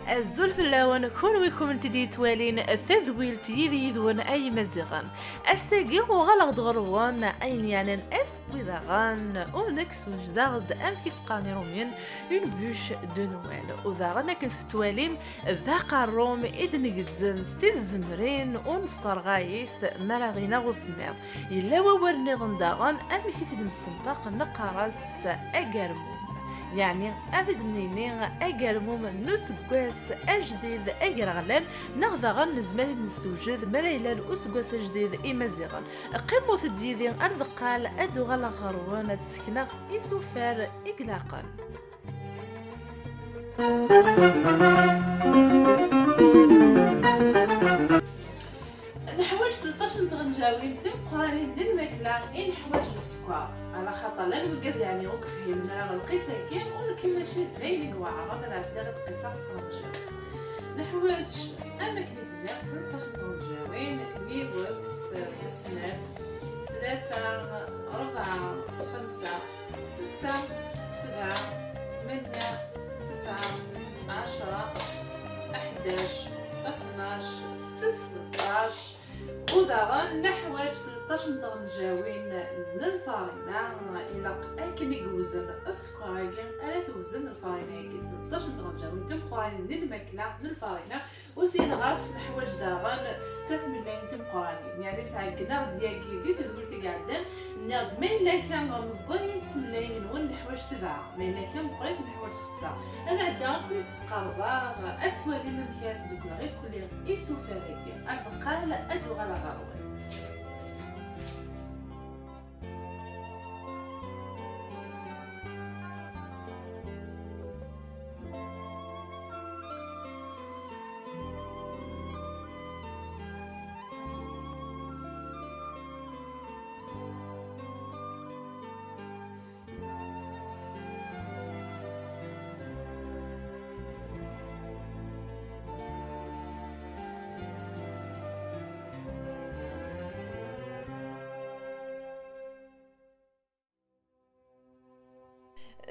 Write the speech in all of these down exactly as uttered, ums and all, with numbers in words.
Azul fell-awen, kunwi kumt-id yettwalin tadwilt yid yid-wen ay Imaziɣen. Ass-agi uɣaleɣ-d ɣer-wen ayen yeɛnan asewwi daɣen, u nekk swejdeɣ-d amek i s-qqaren Iṛumyen une bûche de Noël. U daɣen akken tettwalim d aqerrum i d-ngezzem si tzemrin u nesserɣay-it mi ara ɣ-ineɣ usemmiḍ. Yella wawal nniḍen daɣen amek i t-id-nessenṭaq, neqqar-as agermum. Yeɛni ad d-nini agermum n useggas ajdid agraɣlan, neɣ daɣen nezmer ad t-id-nessewjed mi ara yellan useggas ajdid Imaziɣen. Qqimut-d yid-i ar deqqal, ad d-uɣaleɣ ɣer-wen ad d-sekneɣ isufar i ilaqen. Neḥwaǧ tleṭṭac n tɣenǧawin timeqqranin di lmakla i neḥwaǧ n sskeṛ, ɛla xaṭer llan wigad yeɛni ur yefhimen ara lqis-agi, u nekk mačči d ayen i iweɛṛen ad ɛeddiɣ ad qqiseɣ s tɣenǧawt. Neḥwaǧ, am akken i d-nniɣ, tleṭṭac n tɣenǧawin, yiwet, snat, tlata, rebɛa, xemsa, ستة، سبعة، ثمانية، تسعة، عشرة، أحداش، اثناش، تسعطاش. U daɣen neḥwaǧ tleṭṭac n tɣenǧawin n lfarina. Ilaq akken i yewzen sskeṛ-agi ara tewzen lfarina-agi. Tleṭṭac n tɣenǧawin timeqqranin di lmakla n lfarina. U syin ɣer-s neḥwaǧ daɣen setta tmellalin timeqqranin, yeɛni sɛeggneɣ-d yagi di tedwilt i iɛeddan, nniɣ-d ma yella kan meẓẓiyit tmellalin-nwen neḥwaǧ sebɛa, ma yella kan meqqrit neḥwaǧ setta. Ad ɛeddaɣ akk ad d-sqerḍeɣ, ad twalim amek ara sdukleɣ irkelli isufar-agi. Ar deqqal ad d-uɣaleɣ ɣer-wen.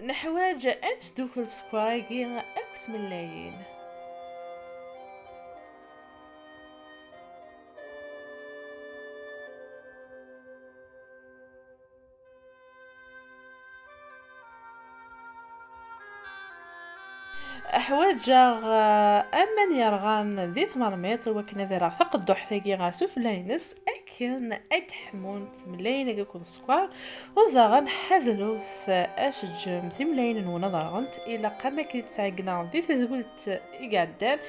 Neḥwaǧ ad nesdukkel sskeṛ-agi akk tmellayin. Ḥwaǧeɣ, eh, aman yerɣan di tmermiṭ i wakken ad rreɣ taqedduḥt-agi ɣer sufella-ines akken ad d-ḥmunt tmellayin-agi akked sskeṛ. U daɣen ḥadret ad teǧǧem timellayin-nwen ad rɣent, ilaq am akken i d-ttɛeggneɣ di tedwilt i iɛeddan,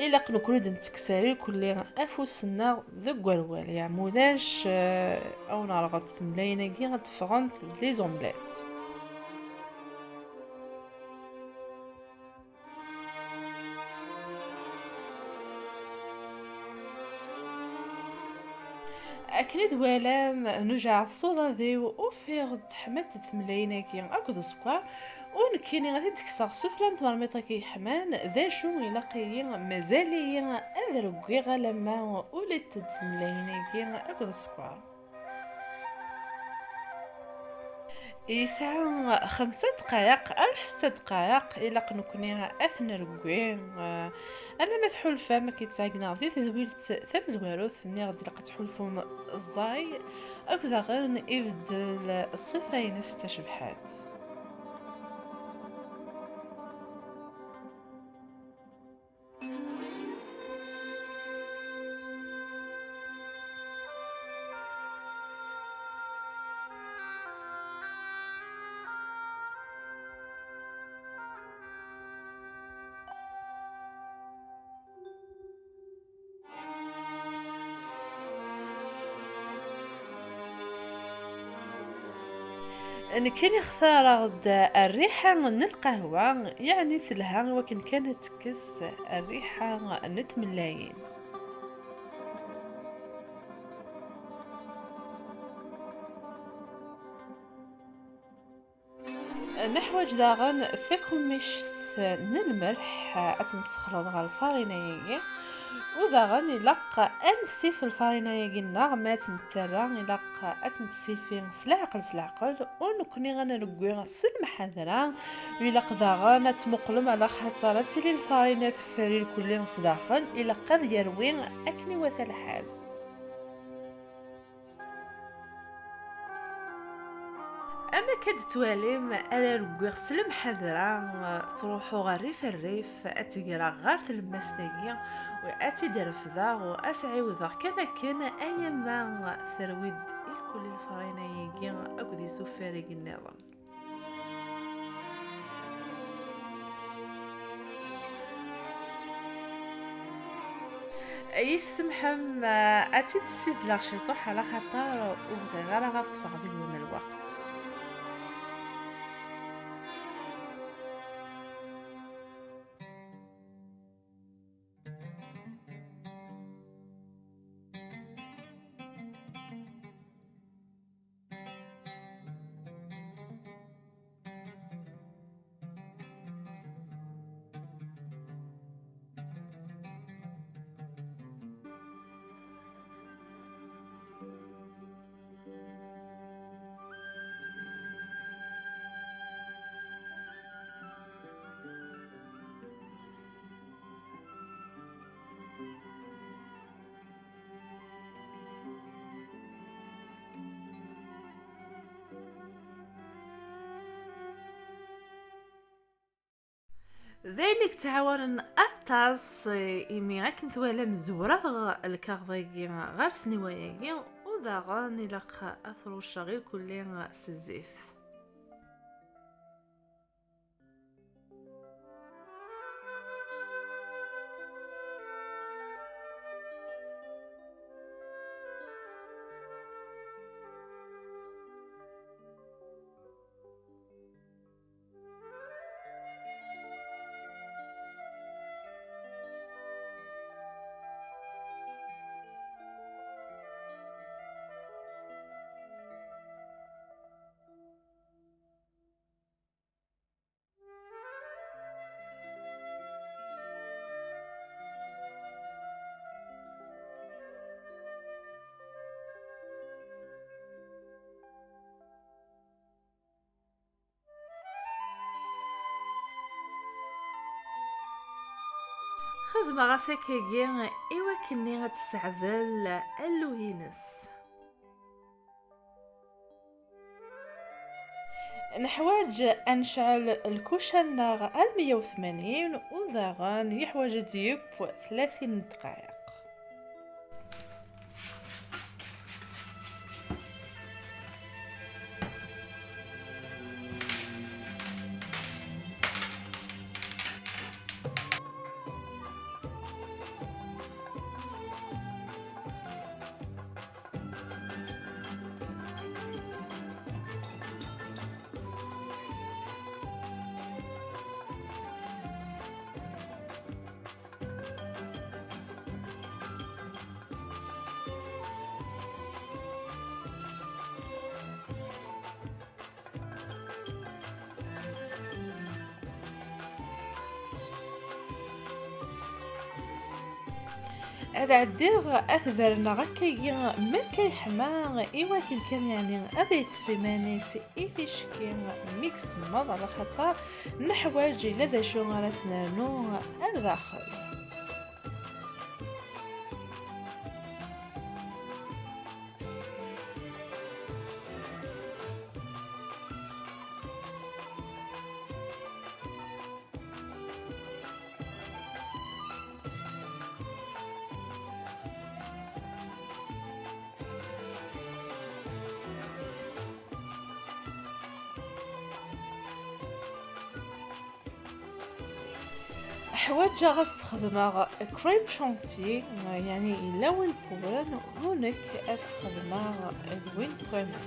ilaq nekkni ad d-nettekkes ar irkelli afus-nneɣ deg werwal, yeɛni ma ulac, eh, ad wen-rɣent temlayin-agi ad d-ffɣent d les omelettes. Akken i d-twalam, nujeɛ ṣṣuḍa-d-iw, ufiɣ-d ḥmant temlayin-agi akked sskeṛ, u nekkini ad t-id-kkseɣ sufella n tmermiṭ-agi yeḥman. D acu ilaq-iyi? Mazal-iyi ad rewwiɣ alamma ulint-d temlayin-agi akked sskeṛ. Yesɛa xemsa dqayeq ar setta dqayeq ilaq nekkni ad t-nrewwi, eh, alamma tḥulfam akken i d-ttɛeggneɣ di tedwilt tamezwarut, nniɣ-d ilaq ad tḥulfum ẓẓay, akked daɣen ibeddel ṣṣifa-ines d tacebḥant. Nekkini xtareɣ-d rriḥa n lqahwa, yeɛni telha i wakken kan ad tekkes rriḥa n tmellayin. Neḥwaǧ daɣen takumict n lmelḥ, ad tt-nessexleḍ ɣer lfarina-agi. U daɣen ilaq ad nessif lfarina-agi-nneɣ, ma ad tt-nettarra ilaq ad tt-nessifi s leɛqel, s leɛqel, u nekkni ad nrewwi s lemḥadra. U ilaq daɣen ad tmuqlem, ala xaṭer ad tili lfarina teffer irkelli s daxel, ilaq ad yerwi akken iwata lḥal. Am akka d-twalim, ara rewwiɣ s lemḥadra, ttruḥuɣ rrif rrif, ad tt-greɣ ɣer tlemmast-agi, u ad tt-id-refdeɣ, u ad s-ɛiwdeɣ kan akken, ayama terwi-d irkelli lfarina-agi akked isufar-agi nniḍen. Ay tsemḥem, ad tt-id-ssizzleɣ ciṭuḥ, ala xaṭer ur bɣiɣ ara ad ṭṭfeɣ deg-wen lweqt. D ayen i yettɛawanen aṭas, imi akken twalam zewreɣ lkaɣeḍ-agi ɣer sniwa-agi, u daɣen ilaq ad t-rucceɣ irkelli s zzit. Xedmeɣ-as akkagi i wakken-nni ad tesseɛdel alluy-ines. Neḥwaǧ ad necɛel lkuca-nneɣ ar meyya u tmanyin, u daɣen yeḥwaǧ ad yeww tlatin n ddqayeq. Ad ɛeddiɣ ad t-berneɣ akkagi, mi akka yeḥma, i wakken kan, yeɛni, ad yeṭṭef iman-is i ticki mi isemmeḍ, ala xaṭer neḥwaǧ ila d acu ara s-nernu ar daxel. Ḥwaǧeɣ ad sxedmeɣ crème chantilly, yeɛni yella win n wewren, u nekk ad sxedmeɣ d win n waman.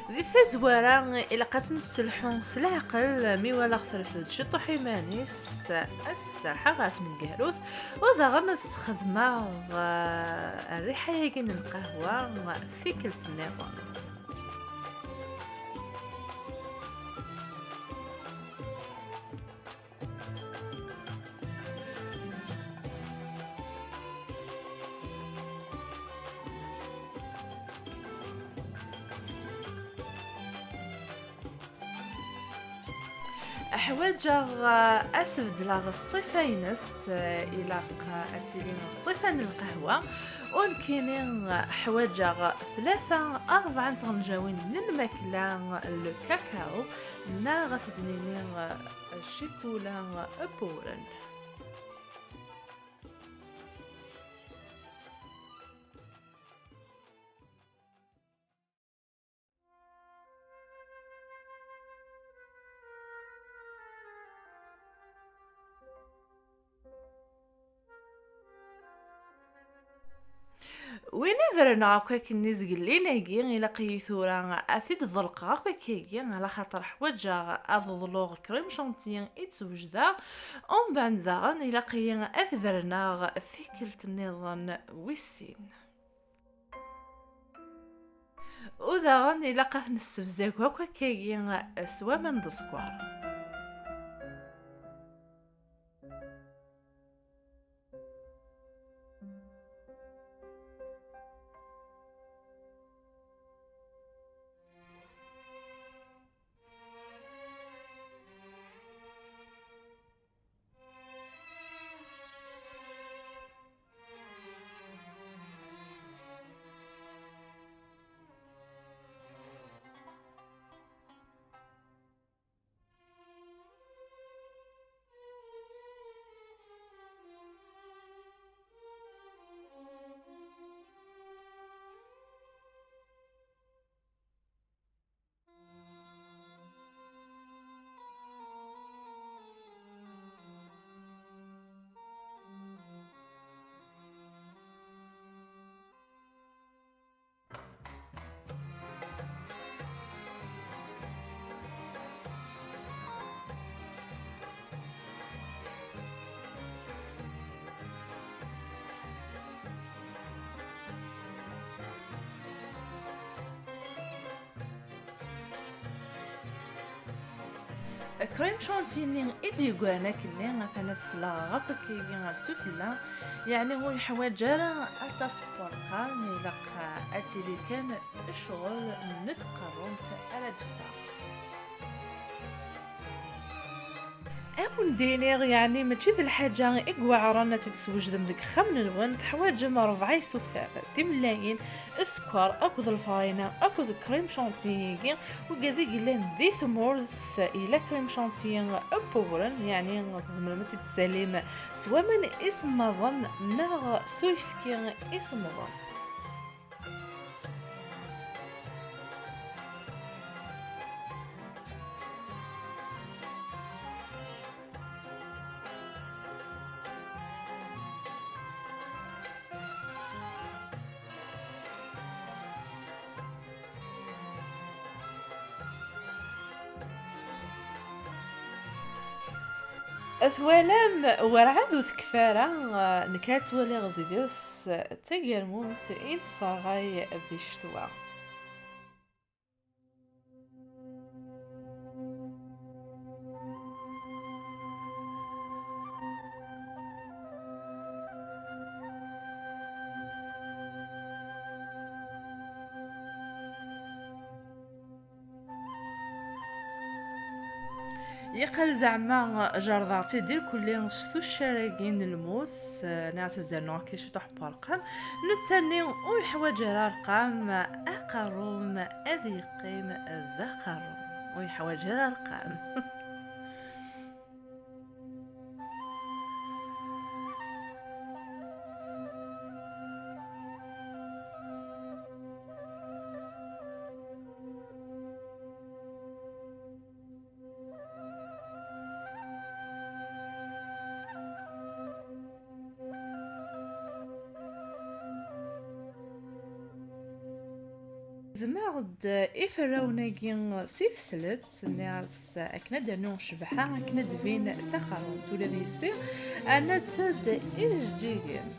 Di tazwara, ilaq ad tt-nesselḥu s leɛqel, mi walaɣ terfed ciṭuḥ iman-is, ad s-serḥeɣ ɣer tneggarut, u daɣen ad sxedmeɣ, eh, rriḥa-agi n lqahwa tikkelt nniḍen. Ḥwaǧeɣ, uh, ad sbeddleɣ ṣṣifa-ines, uh, ilaq, uh, ad tili ṣṣifa n lqahwa, u nekkini, uh, ḥwaǧeɣ tlata, rebɛa n tɣenǧawin n lmakla, le cacao, neɣ ad t-id-nini, uh, ccikula, uh, pure. Win i berneɣ akk akken izgellin-agi, ilaq-iyi tura ad t-id-ḍelqeɣ akk akkagi, ala xaṭer ḥwaǧeɣ ad ḍluɣ crème chantilly i d-swejdeɣ, umbeɛd daɣen ilaq-iyi ad berneɣ tikkelt nniḍen wis sin. U daɣen ilaq ad t-nessebzag akk akkagi s waman d sskeṛ. Crème chantilly i d-yeggran akkenni, atan ad sleɣ akk akkagi ɣer sufella, yeɛni ur yeḥwaǧ ara aṭas n welqam, ilaq ad tili kan ccɣel n tqerrumt ara d-teffeɣ. Ad wen-d-iniɣ, yeɛni mačči d lḥaǧa i iweɛren ad tt-id-teswejdem deg uxxam-nwen, teḥwaǧem rebɛa isufar, timellayin, sskeṛ akked lfarina akked crème chantilly-agi, wigad i yellan di tmurt, yella crème chantilly n wewren, yeɛni tzemrem ad tt-id-tessalim s waman isemmaḍen neɣ s uyefki isemmaḍen. Twalam, werɛad ur tekfi ara, nekk ad twaliɣ deg-s tagermumt i nesserɣay di ccetwa. Yeqqel zeɛma jerḍeɣ-tt-id irkelli s tuccar-agi n lmus, eh, neɣ s-d-rnuɣ akka ciṭuḥ n welqam. Netta-nni ur yeḥwaǧ ara lqam, aqerru-m ad yeqqim d aqerru, ur yeḥwaǧ ara lqam. Zemreɣ-d iferrawen-agi si teslet, nniɣ-as akken ad d-rnu ccbaḥa, akken ad d-tbin taqerrunt. Ula d yessi, rnant-d ijeǧǧigen.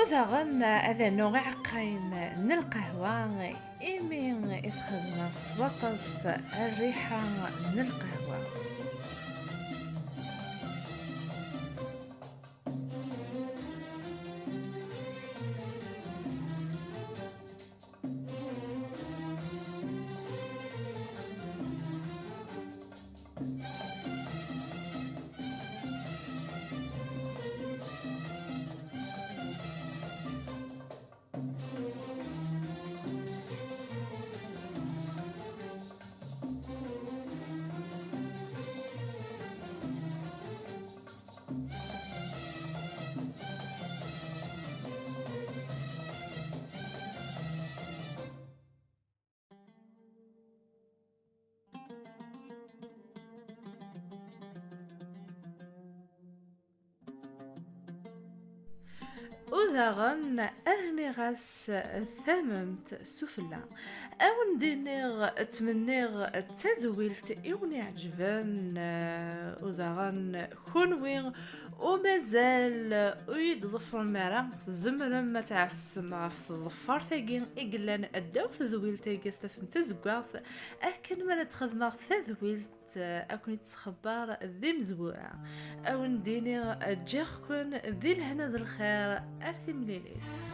U daɣen ad rnuɣ iɛeqqayen n lqahwa, imi i s-xedmeɣ s waṭas rriḥa n lqahwa. U daɣen rniɣ-as tamemt sufella. A wen-d-iniɣ, ttmenniɣ d tadwilt i wen-iɛeǧben, eh, u daɣen kunwi u mazal ur yi-d-ḍefrem ara, tzemrem ad tɛefsem ɣef tḍeffart-agi i yellan ddaw tedwilt-agi s tafent tazeggaɣt, akken mi ara d-xedmeɣ tadwilt, eh, ad ken-id-ttxebbar d imezwura. A wen-d-iniɣ ǧǧiɣ-ken di lehna d lxir, ar timlilit.